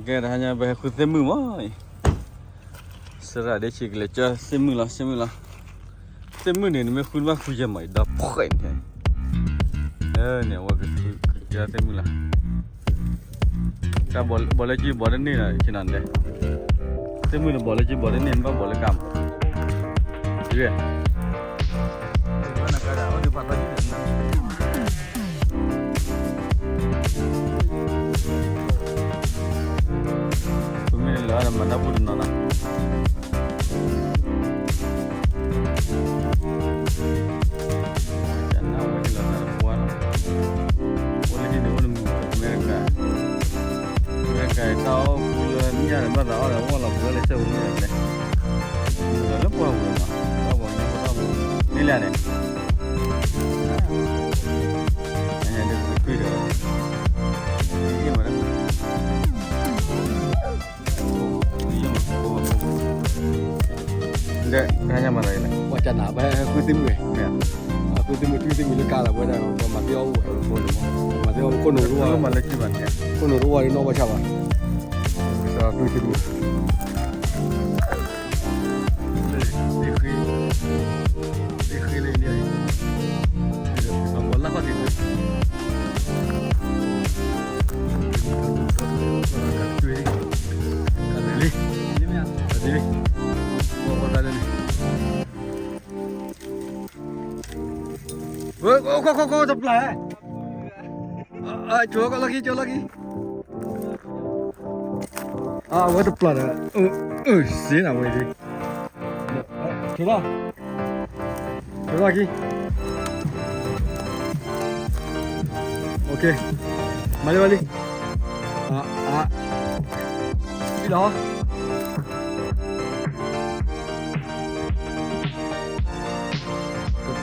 ကဲ တဟါညါပဟဲဃုသ့ၣ်မုၣ်မးအံၤ, စရၣ်ဒ့ဆံးကလဲၤကၢသ့ၣ်မုၣ်လီၤ သ့ၣ်မုၣ်လီၤ, သ့ၣ်မုၣ်န့ၣ် နမ့ၢ်ဃုဘၣ်ဃုယဲၢ်မးအံၤ ဒီဖှဲးန့ၣ်, န့ၣ် အဝဲကကၢသ့ၣ်မုၣ်လီၤ, တၢ်ဘီၣ်လၢက့ဘီၣ်တန့ၢ်ဒီး ဆ့ၣ်နီၤဒဲး, သ့ၣ်မုၣ်န့ၣ်ဘီၣ်လၢက့ဘီၣ်တန့ၢ် နဘၣ်ဘီၣ်လၢကါမး, ယ ပမ့ၢ်လၢမၤတၢ်ဖိတနီၤနီၤ, အိၣ်လၢဟံၣ်န့ၣ်အိၣ်တမုာ်ဘၣ် အမဲရကၤ, အမဲရကၤတၢ်အီၣ်ဃူလၢညၣ်ဒီးဘၣ်သးအီၣ်ဒီး အဝီၢ်လီၤပှဲၤလၢစဲအိၣ်မ့ၢ်လဲၣ်, လၢပှၢ်ပူၤလီၤနီၤ, တၢ်ပှၤမ့ၢ်ပတၢ်ပူၤ, မ့ၢ်လဲၣ်န့ၣ် အဟဲဒ်ပကထွံၣ်ဒီး အ့ၣ်မး ဒီး တဟါညါမၤသးဒ်လဲၣ်, ပှၤကနၣ်ဘၣ်ဃုသ့ၣ်မုၣ်, ဃုသ့ၣ်မုၣ် ထွံၣ်သ့ၣ်မုၣ်လၢကါလီၤ ပဝဲဒၣ် ပှၤမၤသ့အီၣ်အိၣ်ဝဲ, မၤသ့အီၣ်ခိၣ်နူာ်တအိၣ်, ခိၣ်နူာ်တအိၣ်ဝဲဒီးနီၢ်ဘၣ်ဆၣ်ဘၣ်, ဃုသ့ၣ်မုၣ် ဝဲတပျၢ်, ကၠီလီၤက့ၤ ကၠီလီၤက့ၤ, အဝဲတပျၢ်ဒီး, စ့နၤဝဲဒၣ်, ကၠီလီၤ, ကၠီလီၤက့ၤ, မၤလံမၤလံ, လီၤ တ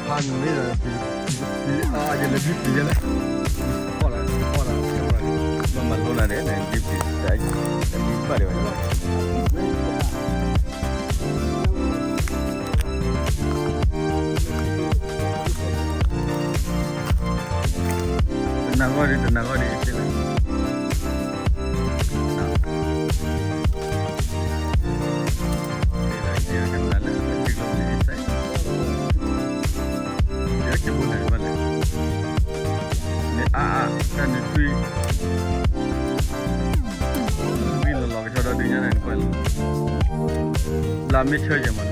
ဖၣ်န့ၣ်ဒီး, ယလဲၤဘံပျံၤလဲၣ်, ဘၣ်မၤလိနၤဒီး ဘံပျံၤတၢ်, တမံဘၣ်ဒံးဘၣ်, တနၤဂီၢ်ဒံး တနၤဂီၢ်ဒံး က့လၢ န့ၣ်အါအါ တၢ်နုၤထွံၣ် မ့ၢ်လီၤလီၤကဆီဒီးဒုးညါန့ၣ်ကွဲးလီၤ, ဘျါမ့ၢ်ဆၢယဲၢ်မးန့ၣ် မ့ၢ်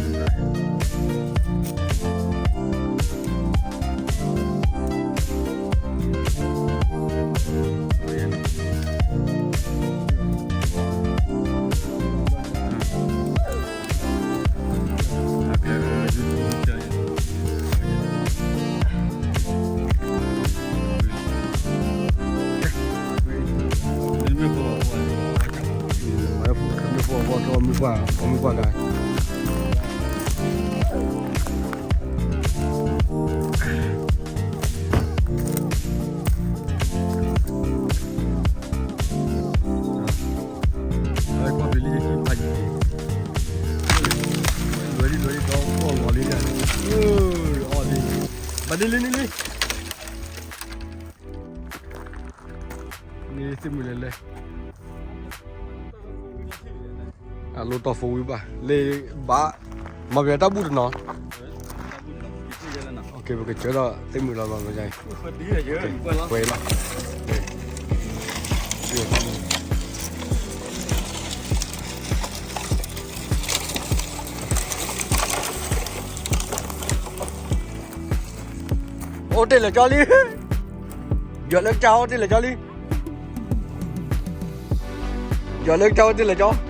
ဖိ မ့ၢ်ဖိ မ့ၢ်ဖိ မ့ၢ်ဖိ မ့ၢ်ဖိ ကွၢ်ဖဲလံ ဖးယံၤ, လွဲလံ လွဲလံ ဒီးအီၣ်လီၤလံ, အီၣ်လံ, ဘၣ်ဒ်လံန့ၣ်လံ, န့ၣ်သ့ၣ်မုၣ်လဲၤလဲၤ, အလိၣ်တီၢ် four wheel ဘၣ်, လၢဘၣ်, မၤပှဲၤတၢ်ဘူၣ်တနီၤ, ပကစၢၤဒီးသ့ၣ်မုၣ်လီၤလီၤလီၤ, ပှဲၤလီၤ. အိၣ်တ့ၢ်လၢာ်ကၠီလံ, ယီၤလၢကၠီအိၣ်တ့ၢ်လၢာ်ကၠီလံ, ယီၤလၢကၠီအိၣ်တ့ၢ်လၢာ်ကၠီ